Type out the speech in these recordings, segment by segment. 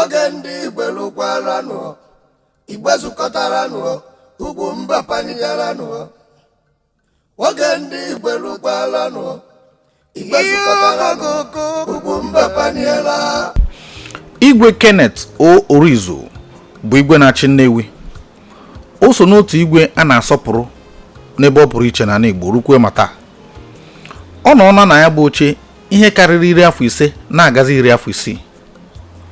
Oge ndị Igbo lụkwaranụ, Igbo zukọtaranụ, Ugwumba panigaranụ. Oge ndị Igbo lụkwaranụ, Igbo zukọtaranụ, Ugwumba paniela. Igwe Kenneth O Orizu bụ igwe na-achị Nnewi. O so n'otu igwe a na-asọpụrụ n'ebe ọ pụrụ iche n'ala Igbo rukwe ma taa. Ọ nọ na ya bụ oche ihe karịrị 50 na-agazi 60.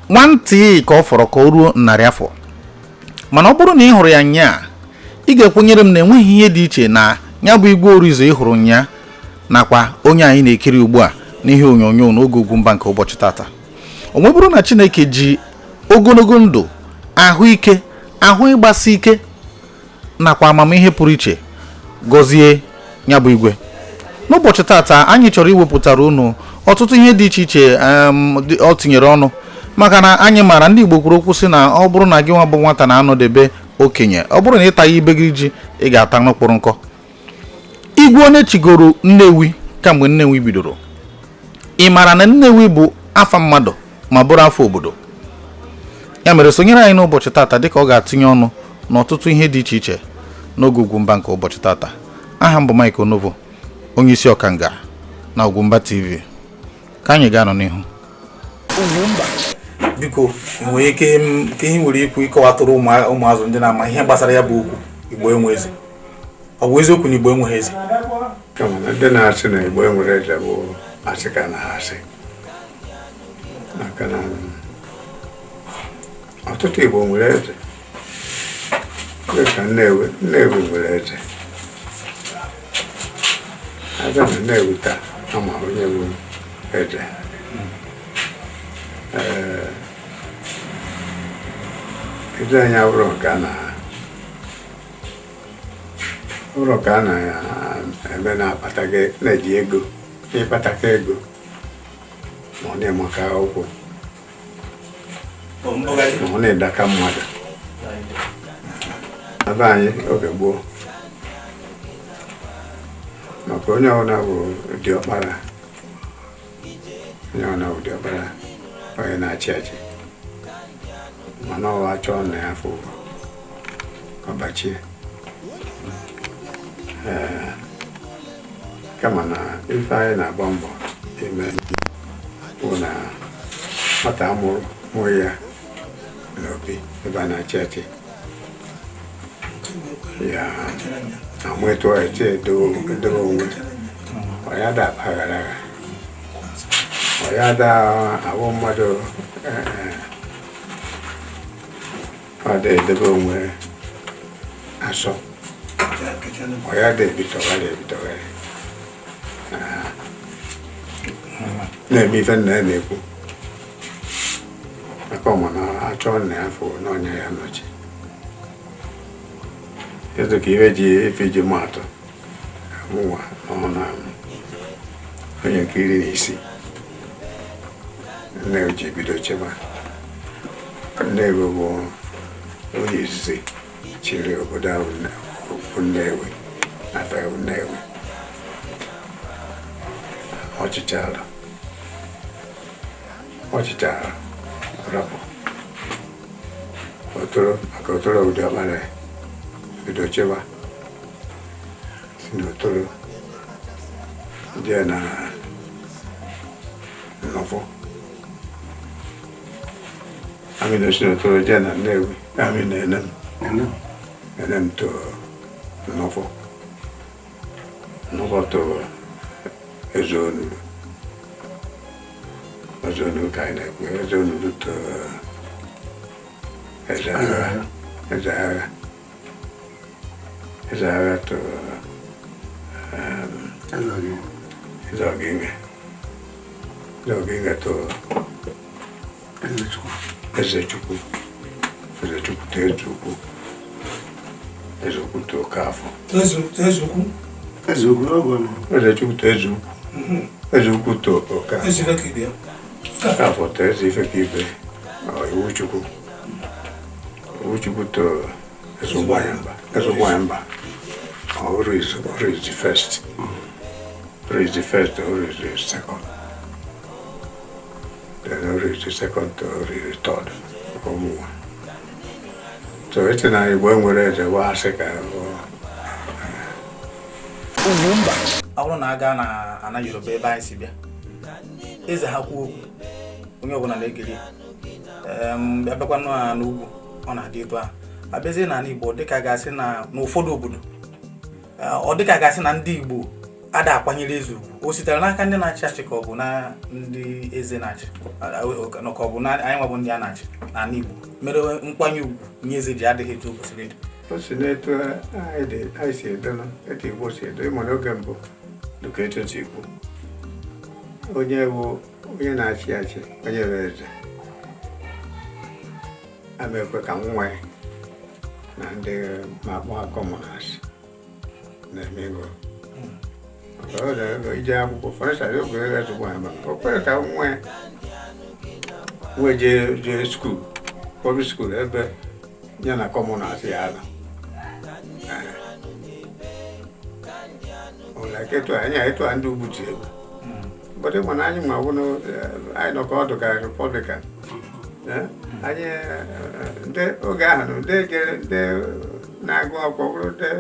Nwantị ka ọ fọrọ ka o ruo 100 afọ. Mana ọ bụrụ na ị hụrụ ya nyaa, ị ga-ekwenyere m na enweghị ihe dị iche na ya bụ Igwe Orizu ị hụrụ nyaa nakwa onye anyị na-ekiri ugbu a n'ihe onyonyo n'oge Ugwumba nke ụbọchị tata. O nwebụrụ na Chineke ji ogologo ndụ, ahụike, ahụ ịgbasi ike nakwa amamihe pụrụ iche gọzie ya bụ igwe. N'ụbọchị tata anyị chọrọ iwepụtara unu ọtụtụ ihe dị iche iche ọ tinyere ọnụ, maka na anyị maara ndị Igbo kwuru okwu sị na ọ bụrụ na gị nwa bụ nwata na-anọdebe okenye, ọ bụrụ na ị taghị ibegiri ji, ị ga-ata n'ụkpụrụ nkọ. Igwe onye chigoro Nnewi kamgbe Nnewi bidoro. Ị maara na Nnewi bụ afa mmadụ ma bụrụ afọ obodo. Ya mere sonyere anyị n'ụbọchị tata dịka ọ ga-atụnye ọnụ n'ọtụtụ ihe dị iche iche n'oge Ugwumba nke ụbọchị tata. Aha m bụ Mike Onovo, onye isi ọkanga na Ugwumba TV. Ka anyị ga-anọ n'ihu. Ugwumba, biko, enwere ike ka ihe nwere ikwu ịkọwatụrụ ụmụazụ ndị na-ama ihe gbasara ya bụ okwu Igbo enwe eze. Ọ bụ eziokwu na Igbo enweghị eze? Kama na ndị na-asị na Igbo enwere eze bụ asị ka na ha asị, maka na ọtụtụ Igbo nwere eze, dịka Nnewi. Nnewi nwere eze. Abịa na Nnewi taa, ama onye bụ eze. Ee, eze anyị abụrụ nke a na ụlọ ka a na-eme na-akpata gị na-eji ego ịkpataka ego, ma ọ na-emaka akwụkwọ, ma ọ na-edaka mmadụ. Ebe anyị oge gboo, maka onye ọbụla bụ diọkpara, onye ọbụla bụ diọkpara, onye na-achị achị, mana ọwa achọọ nna ya afọ ọbachie. Ee, kama na ife anyị na-agba mbọ ime bụ na nwata amụrụ mụ ya n'obi ebe a na-achị achị ya amụ etu ọ esi edobe onwe ọ ya, da akpa aghara agha, ọ ya da ahụ mmadụ. Ee, ọ da edebe onwe asọ, ọ ya da ebitọgharị ebitọgharị na-eme ife nna ya na-ekwu, maka ọma na achọ nna ya fụ n'ọnya ya nọchi ezu ka ife ji efe ji maatụ. Mụnwa nọ na onye nke 16 nne ji bido cheba. Nnewi bụ onye izizi chịrị obodo ahụ bụ Nnewi, afa bụ Nnewi. Ọchịchara ọchịchara rapụ otoro, maka otoro ụdị ọkpara ya bido cheba si n'otoro jee na Nnọfọ. Amina si n'otoro jee na Nnewi, Amina Enem, Enem to Nnọfọ, Nnọfọ to Ezeonuru. Ezeonuru ka anyị na-ekwu. Ezeonuru to Eze Agha, Eze Agha, Eze Agha to Eze Ọgịnga, Eze Ọgịnga to Ezechukwu, Ezechukwu to Eze Ukwu, Eze Ukwu to Okafọ. Ezukwu. Ezukwu ọgọ. Ezechukwu to Eze Ukwu, Eze Ukwu to Okafọ. Eze ka ibe. Okafọ to Eze Ifekibe, ọ Iwuchukwu, Iwuchukwu to Eze Ụgbọanyamba, Eze Ụgbọanyamba, ọ Orizu, Orizu first, Orizu first, Orizu second, then Orizu second to Orizu third. Ọkọ mụnwa so eche na Igbo enwere eze bụ asị ka Ugwumba. Ọ bụrụ na a gaa na ana Yoruba ebe anyị si bịa, eze ha kwuo okwu, onye ọbụla na-egere. Abịakwa n'ugwu, ọ na-adị etu ahụ. Abịazie n'ala Igbo, dịka ga-asị na n'ụfọdụ obodo, ọ dịka ga-asị na ndị Igbo ada akwanyere eze ugwu. O sitere n'aka ndị na-achị achị, ka ọ bụ na ndị eze na-achị, ka ọ bụ na anyị nwa bụ ndị a na-achị n'ala Igbo mere nkwanye ugwu nye eze ji adịghị etu o kwesịrị ịdị? O si n'etu anyị dị, anyị si edo nọ, etu Igbo si edo. Ịma n'oge mbụ, dịka etu si ikwu, onye bụ onye na-achị achị, onye bụ eze, ama ekwe ka nwa ya na ndị ma akpọ ha commoners na-eme ego. Ọ na-ego ije akwụkwọ. For instance, oge eze nwaanyị ma o kwere ka nwa ya nwee jee school, public school, ebe ya na commoners ya nọ. Ụlọ etu anyị, etu a ndị ugwu ji eme. But ịma na anyị ma bụ na anyị nọ ka ọdụ ka Republican. Anyị ndị oge ahụ, ndị jere, ndị na-agụ akwụkwọ bụrụ ndị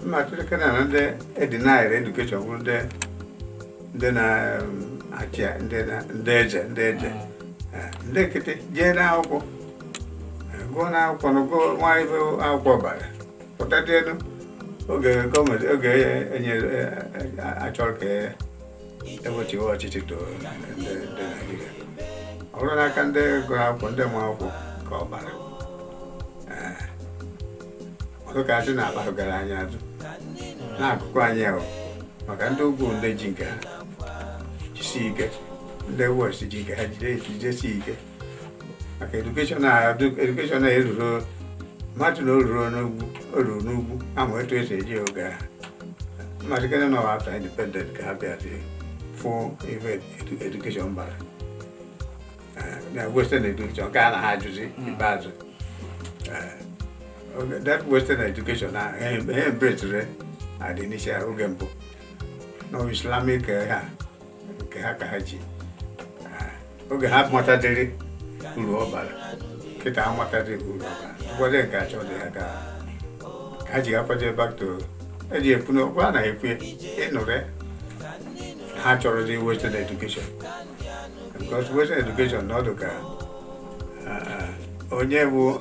mmatụrịka na ndị edinair education, bụrụ ndị na-achị, ndị eze, ndị eze, ndị nkịtị jee n'akwụkwọ, gụọ n'akwụkwọ na gụọ nwa ebe akwụkwọ bara pụta dị elu. Oge gọọmenti, oge enyere achọrọ ka ewechiwe ọchịchị to ndị Naijiria, ọ bụrụ n'aka ndị gụrụ akwụkwọ, ndị nwe akwụkwọ ka ọ bara. Ọdụ ka asị na akparụgara anyị azụ n'akụkụ anyị ahụ, maka ndị ugwu, ndị ji nke ha jisie ike, ndị west ji nke ha jidesie ike, maka education a, education a eruru mmadụ na o ruru n'ugwu, o ruru n'ugwu ama etu esi eji oge ahụ mmadụ kene nọ after independent ka ha bịazi fụ ife education bara na western education ka a na ha ajụzi ikpeazụ. That western education na ha embrace at the initial oge mbụ na Islamic ha nke ha ka ha ji. Oge ha matadịrị uru ọ bara, kịta ha matadịrị uru ọ bara, ụfọdụ nke achọ dị ha ka ha ji akwaje back to eji ekwu n'okwu a na-ekwu ịnụrụ ya. Ha chọrọzi western education because western education na ọdụ ka onye bụ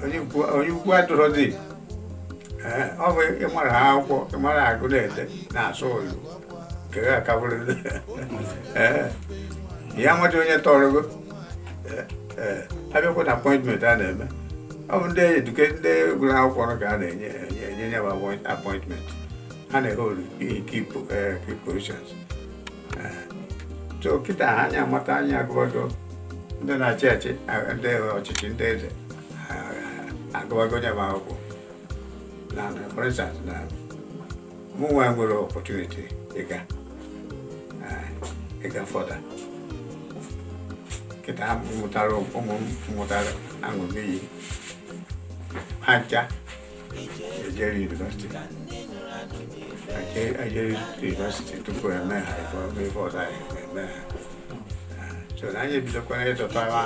onye ukwu adịrọzi. Ọ bụ ịmara ha akwụkwọ, ịmara agụ na-ede na-asụ oyibo nke ha akabụrụ ya nweta onye tọrọ go. Abịakwa na appointment a na-eme, ọ bụ ndị eduke, ndị gụrụ akwụkwọ ka a na-enye enye ya bụ appointment. Ha na-ehold key positions. So kịta anyị amata, anyị agụbago, ndị na-achị achị, ndị ọchịchị, ndị eze agụbago nye m akwụkwọ na, for instance, na mụ nwa nwere opportunity ịga further. Kịta mụtara ụmụ m, mụtara aṅụm iyi ha ncha ejere university, ejere university tupu eme ha ife ọzọ anyị eme ha. So na anyị ebidokwana ịdọtawa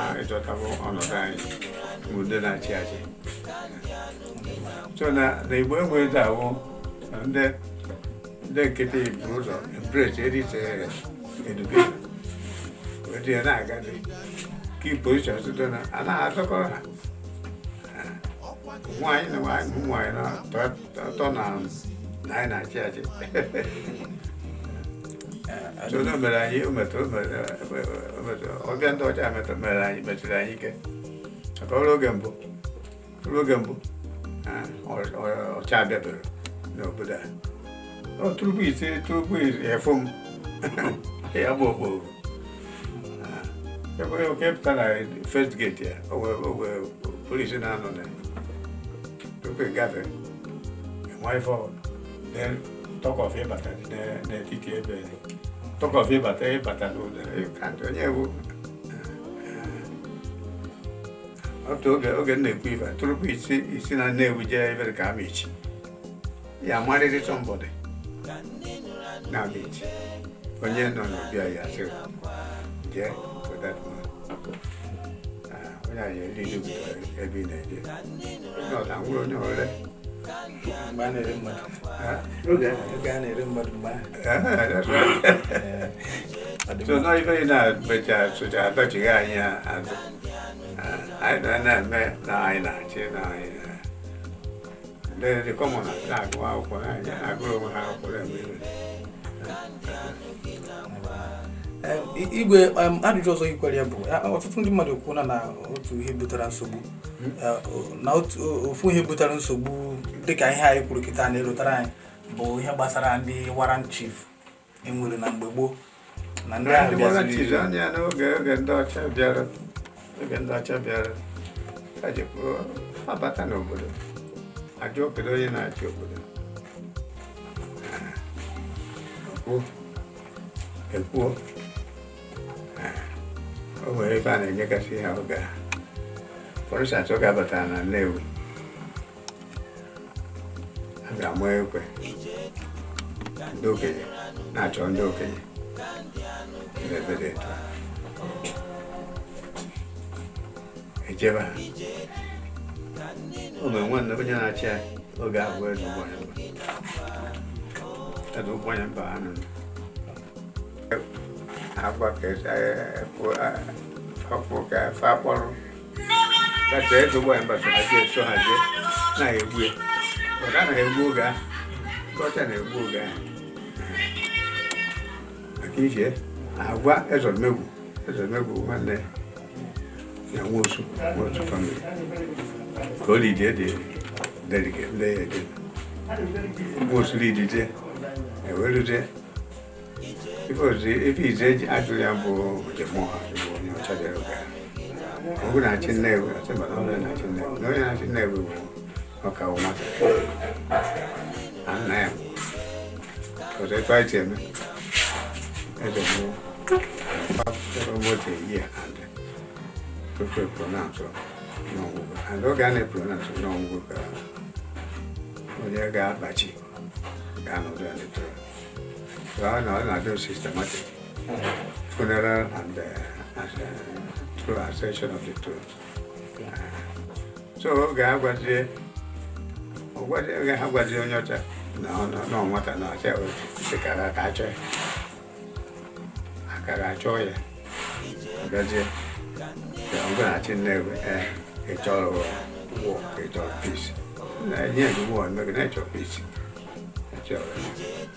ọnọdụ anyị bụ ndị na-achị achị. So na Igbo enweghị ahụ, ndị nkịtị buru ụzọ embrace this education wee dị ya na-agazi key positions dị na anaghị azọkọrọ ha. Nwaanyị na nwaanyị, ụmụ nwaanyị na atọ na anyị na-achị achị. So na mere anyị o metụrụ ọbịa ndị ọcha mere anyị, metụrụ anyị ike, maka ọrụ oge mbụ, ọrụ oge mbụ ọcha abịabere n'obodo a. Ọ tupu ise, tupu efu m ya bụ okporo ebe oke pụta na first gate ya, o nwere polisi na-anọ na tupu ị gafee enwe ife. Then talk of ịbata n'etiti ebe, talk of ịbata n'ụlọ onye bụ otu oge m na-ekwu ife, tupu isi na Nnewi jee ebe ka Amichi ya amarịrị somebody na Amichi, onye nọ n'obi anyị asị jee weta that man. Onye a ya lead gị ebe ị na-eje. If not, anwụrụ onye ole. Mgbe a na-ere mmadụ. Oge ahụ. Oge a na-ere mmadụ mgbe ahụ. Eh, that's right. Ee, ọ dị So mma. nọ ife ị na-emecha socha adọchighi anyị azụ. Anyị na na-eme na anyị na-achị na anyị ndị dị common na-agụ akwụkwọ, na-agụrụ onwe ha akwụkwọ, na-eme ihe. Igwe, ajụjụ ọzọ ikwere ya bụ, ọtụtụ ndị mmadụ ekwuola na otu ihe butere nsogbu, na ofu ihe butere nsogbu, dịka ihe anyị kwuru kịta na-erutara anyị, bụ ihe gbasara ndị warrant chief enwere na mgbe gboo na ndị ahụ Ndị warrant bịaziri. chiefs anya n'oge oge ndị ọcha bịara, oge ndị ọcha bịara, ha jekwuru abata n'obodo, ajụọ kedu onye na-achị obodo. Ekwuo ekwuo, o nwere ife a na-enyegasị ha oge a. For instance, oge abatara na Nnewi, a ga-amụ ekwe ndị okenye na-achọ ndị okenye n'ebe dị etu a ejebe ha. O nwere nwanne onye na-achị anyị oge ahụ bụ Eze Ụgbọnyamba. Eze Ụgbọnyamba anụ agwa ka esi ọkpụ ka efe akpọrọ kacha. Eze Ụgbọnyamba so ha jee, so ha jee na-egbu ya. Ọ anaghị egbu oge ahụ, ndị ọcha na-egbu oge ahụ maka ije agwa Eze Odumegwu. Eze Odumegwu nwanne ya Nwosu, Nwosu family ka o lidie dị delegate ndị ya eje. Nwosu lidie eweruzie ife ozi ife ize eji ajụrụ ya bụ njem ọha bụ onye ọcha bịara oge ahụ. Ọgụ na-achị Nnewi, asị mba, na onye na-achị Nnewi, na onye na-achị Nnewi bụ ọka bụ nwata na nna ya nwụrụ. Ọzọ etu anyị si eme, eze nwụọ almost a year and tupu e pronounce n'ọgwụgwụ, and oge a na-epronounce n'ọgwụgwụ ka onye ga-akpachi ga-anọdụ ya n'etoro. So ọ na-adị systematic funeral and as, through ascension of the throne. So oge a gwazie oge ha gwazie onye ọcha na ọ nọ na nwata na ọcha dịkara ka achọ ya akara achọ ya ọbịazie ọgụ na-achị Nnewi. Ee, ị chọrọ war ka ị chọrọ peace? Na-enye gị war eme gị na-echọ peace, echọrọ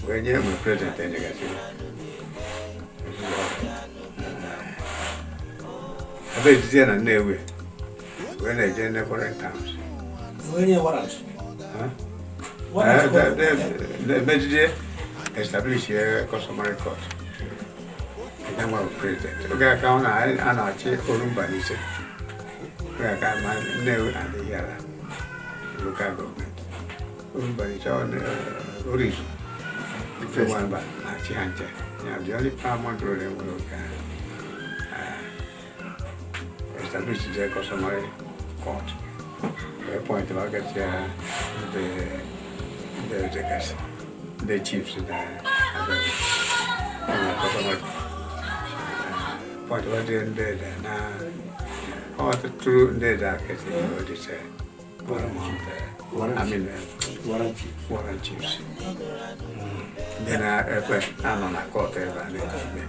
wee nye mgbe president enyegasịrị ebe ejizie na Nnewi wee na-eje neighboring towns. Onye warrant. Huh? Warrant. Mejide establish a customary court. Anya nwa bụ president. Oge aka ọ a na-achị Orumba n'ise. Oge aka ma Nnewi and Ihiala local government. Orumba n'ise ọ na Orizu. Ụgbọmba na-achị ha nche. Ya the only paramount role enwere oge ahụ. Establish the customary court. Wee point magasị ndị ndị ezegasị ndị chiefs na na customary point dị ndị eze na ọtụtụ ndị eze akịsị odise paramount, I mean, Warrant chief. Warrant chiefs ndị na-ekwe anọ na court ebe a na-ekpe ikpe.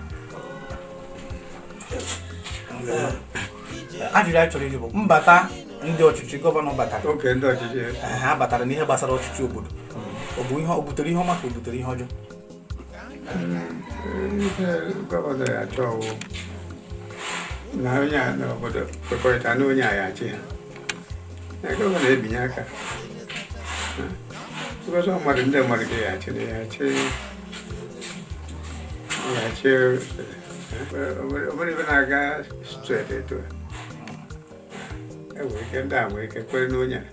Ajụjụ anyị chọrọ ịjụ bụ mbata ndị ọchịchị gọvanọ batara. Oge ndị ọchịchị. Ha batara n'ihe gbasara ọchịchị obodo, ọ bụ ihe ọ butere ihe ọma ka o butere ihe ọjọọ? Ihe gọvanọ ya achọ wụ na onye a n'obodo kwekọrịta na onye a ya achị ha, na gọvanọ ebinye aka. Because ọ mmadụ ndị mmadụ ga ya achị na ya achị ya achị obere ibe na-aga straight etu a. Enwere ike ndị a nwere ike kwere n'onye a,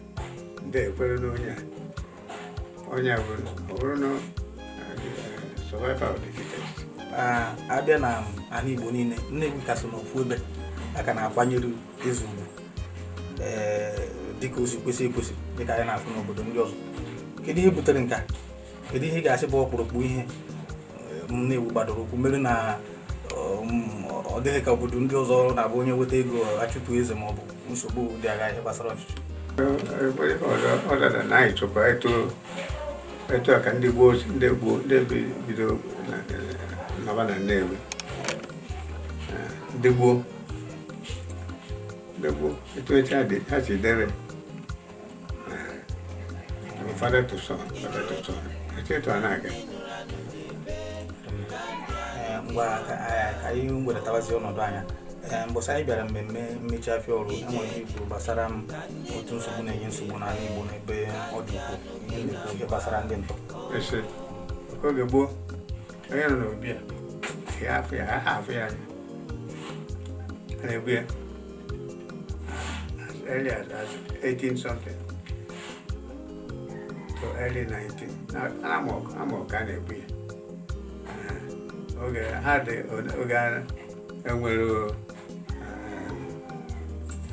ndị ekwere n'onye a, onye a bụ ọ bụrụ na survival of the fittest. Abịa na ala Igbo niile, Nnewi ka so n'ofu ebe a ka na-akwanyere eze ugwu, ee, dịka o si kwesị ekwesị, dịka anyị na-afụ n'obodo ndị ọzọ. Kedu ihe butere nke a? Kedu ihe ị ga-asị bụ ọkpụrụkpụ ihe Nnewi gbadoro ụkwụ mere na Ọ dịghị ka obodo ndị ọzọ na-abụ onye weta ego achụtụ eze ma ọ bụ nsogbu dị agha ihe gbasara ọchịchị. Ọ dara na anyị chọkwa etu a ka ndị gboo, ndị gboo, ndị bido nọba na Nnewi. Ndị gboo, ndị gboo, etu ha si debe father to son, father to son, etu a na-aga. Ngwa, ka anyị wedatawazi ọnọdụ anya. Mbọsị anyị bịara mmemme mmechi afịa ọrụ, enwere ihe kwuru gbasara m otu nsogbu na-enye nsogbu n'ala Igbo n'ebe ọ dị ukwuu, ihe na-ekwu ihe gbasara ndị ntọ. Ese oge gboo, onye nọ n'obi a ya afụ ya, ha afụ ya anya, a na-ebu ya as early as 18 something to early 19 na amụ ka a na-ebu ya. Oge ha dị, oge a enwere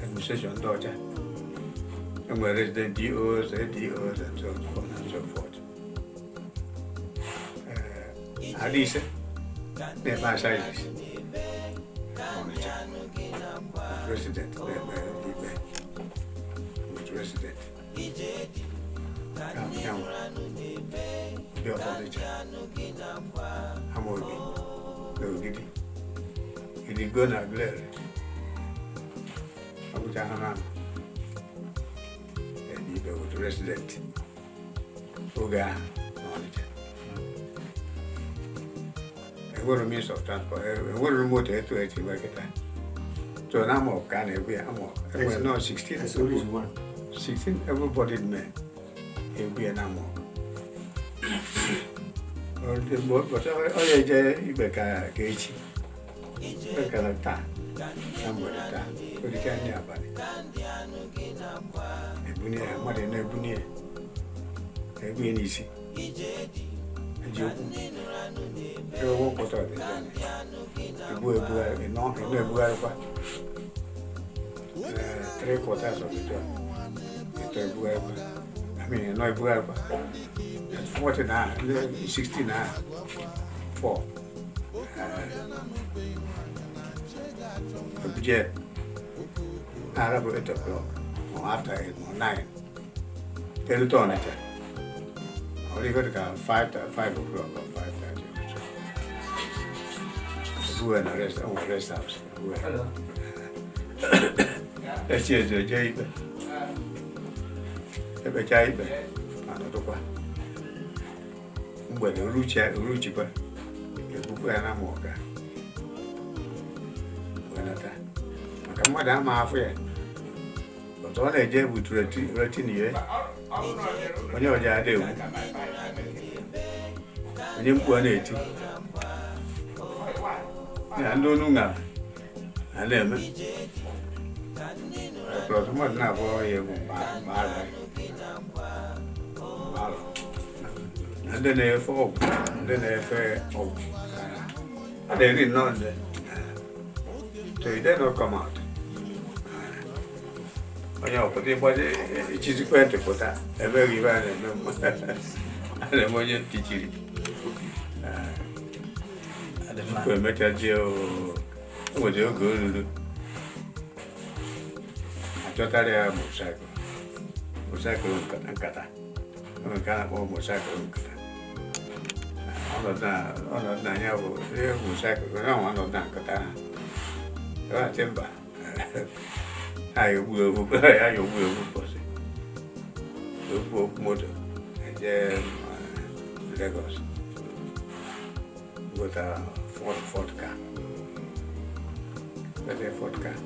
administration ndị ọcha, enwere resident DOs, ADOs and so on and so forth. Adị ise na-eme assizes Ọnịcha, resident na-eme ikpe with resident yanwa ndị of Ọnịcha, Amaobi na Ogidi, Idigo na Aguleri, ọbụcha ha na ebe ikpe with resident oge ahụ n'Ọnịcha. Enwere means of transport, enwere moto etu esi nwee kịta, so na Amok ka a na-ebu ya. Amok enwere nọ 16 That's always one. 16 able-bodied men ebu ya na Amok. Ọ ya eje ikpe ka echi ikpe kara taa na mgbede taa, oricha nri abalị, ebunye ya, mmadụ na-ebunye ya, ebu ya n'isi, eji okwu ebe ụkwụ pụtara dị ebu ebugharị ịnọ ịnọ ebugharịkwa three quarters of the job ịtọ ebugharịkwa, I mean, ịnọ ebugharịkwa 40 na 16 na 4 ebuje arabụ 8 o'clock or after 8 or 9, erute Ọnịcha or even ka 5 o'clock or 5:30 or so. Ebuwe na rest, enwe rest house ebuwe. Echi eze jee ikpe, ekpechaa ikpe, anọdụkwa mgbede, uruchi uruchikwa, ebukwa ya na ama ọga wenata maka mmadụ ama afụ ya ọtọ ọ na-eje butu retin ya, onye ọja ada egwu, onye mkpu ọ na-eti ya, ndị onu ṅara a na-eme plus mmadụ na-abụọ ya egwu mgbe ara mgbe na ndị na-efe ọgwụ, ndị na-efe ọgwụ a na-eri nnọọ nde, so you did not come out. Onye ọpụta ịgbaji ichizikwe ntị pụta emeghị ibe a na-eme a na-eme onye ntị chiri tupu emechazie. O nwere oge o ruru achọtara ya motorcycle, motorcycle nkata, enwere nke a na-akpọ motorcycle nkata. Ọnọdụ na ya bụ ihe motorcycle onye ọnwa ọnọdụ na nkata ha eweghachi mba ha egbu egbu ya egbu egbu bọsị egbu okwu moto eje Lagos gota Ford car, gote Ford car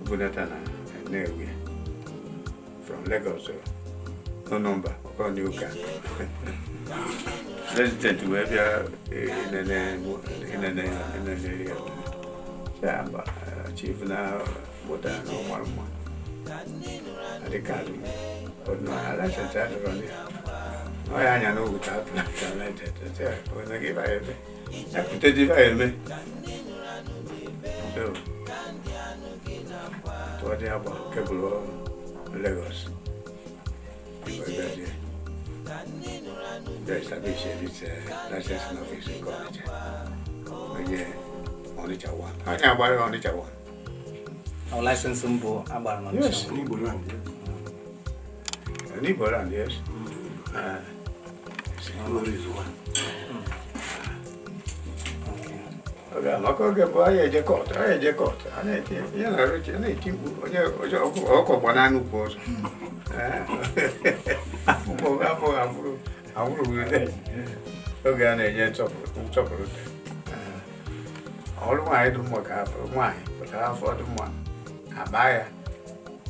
bunata na Nnewi from Lagos, no number, ọ new car. President wee bịa inene inene inene ya, sị mba, chief, na moto a na ọ mara mma, adị kaadị ọdịnala license adịrọ ya, ọ ya anya n'ogwu ta license onye gị ba eme ya pụta dị ba eme, so tụọ dị agba kebụl Lagos wee bịazie bịa establish this licensing office nke Ọnịcha onye Ọnịcha 1. Onye agbara ya Ọnịcha 1. Ọ license mbụ agbara na Yes. Ọnịcha. N'Igbo land, yes. N'Igbo land, yes. Ah, Orizu one. Oge a, maka oge bụ anyị eje court, anyị eje court, a na-eti ya na a na-eti mkpu onye onye ọkụ gba n'anụ ukwu ọzọ. Akwụkwọ afọ awụrụ awụrụ wute. Oge a na-enye nsọpụrụ nsọpụrụ dị. Ọrụ nwaanyị dị mma ka afọ nwaanyị pụtara afọ dị mma akpa ya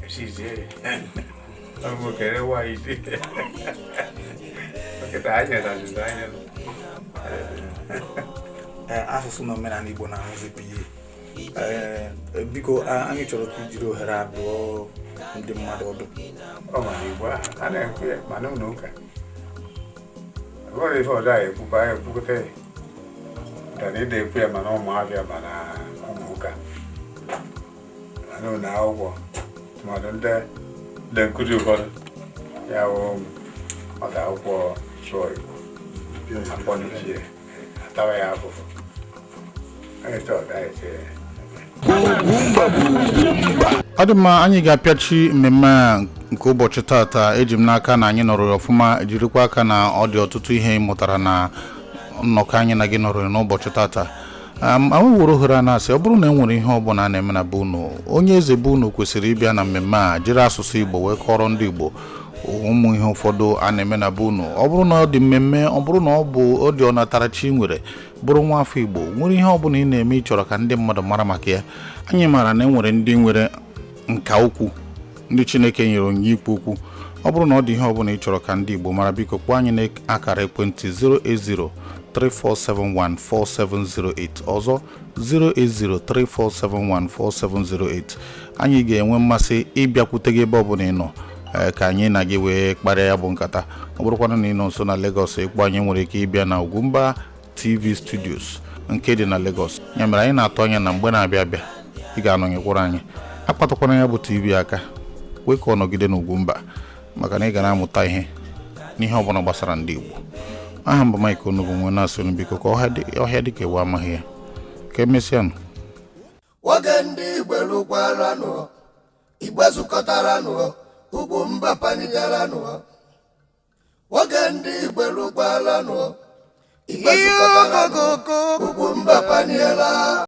esizie ya. Ọ bụ kere nwaanyị isi. Nkịta anyị na anya. Ee, asụsụ na omenala Igbo na-ahụzi ihe. Ee, biko, anyị chọrọ ka i jiri ohere a dụọ ndị mmadụ ọdụ. Ọ mara Igbo ahụ a na-ekwu ya ma n'ụlọ ụka ọ bụrụ ife ọzọ anyị ekwukwa anyị ekwukọta ya dara ịda ekwu ya mana ụmụabịa mana ụmụ ụka mana ụlọ akwụkwọ tụmadụ ndị ndị nkụzi ụfọdụ ya wụ ọda akwụkwọ sụọ Igbo akpọnichie atawa ya afụfụ anyị chọrọ ka anyị sie ya. Ọ dị mma, anyị ga-apịachi mmemme a nke ụbọchị tata. Eji m n'aka na anyị nọrọ ọfụma, jirikwa aka na ọ dị ọtụtụ ihe ị mụtara na nnọkọ anyị na gị nọrọ n'ụbọchị tata. Anyị were ohere a na-asị, ọ bụrụ na e nwere ihe ọbụla a na-eme na be unu, onye eze be unu kwesịrị ịbịa na mmemme a jiri asụsụ Igbo wee kọrọ ndị Igbo ụmụ ihe ụfọdụ a na-eme na be unu. Ọ bụrụ na ọ dị mmemme, ọ bụrụ na ọ bụ ọ dị ọnatarachi nwere bụrụ nwa afọ Igbo nwere ihe ọbụla ị na-eme ị chọrọ ka ndị mmadụ mara maka ya, anyị maara na e nwere ndị nwere nka okwu, ndị Chineke nyere onyinye ikwu okwu. Ọ bụrụ na ọ dị ihe ọbụla ị chọrọ ka ndị Igbo mara, biko kpọọ anyị n'akara ekwentị 08034714708, ọzọ 08034714708. Anyị ga-enwe mmasị ịbịakwute gị ebe ọbụla ị nọ, ka anyị na gị wee kparịa ya bụ nkata. Ọ bụrụkwana na ị nọ nso na Lagos, ịkpọ anyị, nwere ike ịbịa na Ugwumba TV Studios nke dị na Lagos. Ya mere anyị na-atụ anya na mgbe na-abịa abịa ị ga-anọnyekwara anyị. Akpatakwana ya bụ TV aka wee ka ọ nọgide n'Ugwumba, maka na ị ga na-amụta ihe n'ihe ọbụla gbasara ndị Igbo. Aha m bụ Mike Onugbu nwe na-asị unu biko ka ọhịa dị ka ewu amaghị ya. Ka emesịanụ. Nwoke ndị Igbo lụkwaranụ, Igbo zukọtaranụ, ugwu mba panigaranụ. Nwoke ndị Igbo lụkwaranụ, Igbo zukọtaranụ, ugwu mba paniela.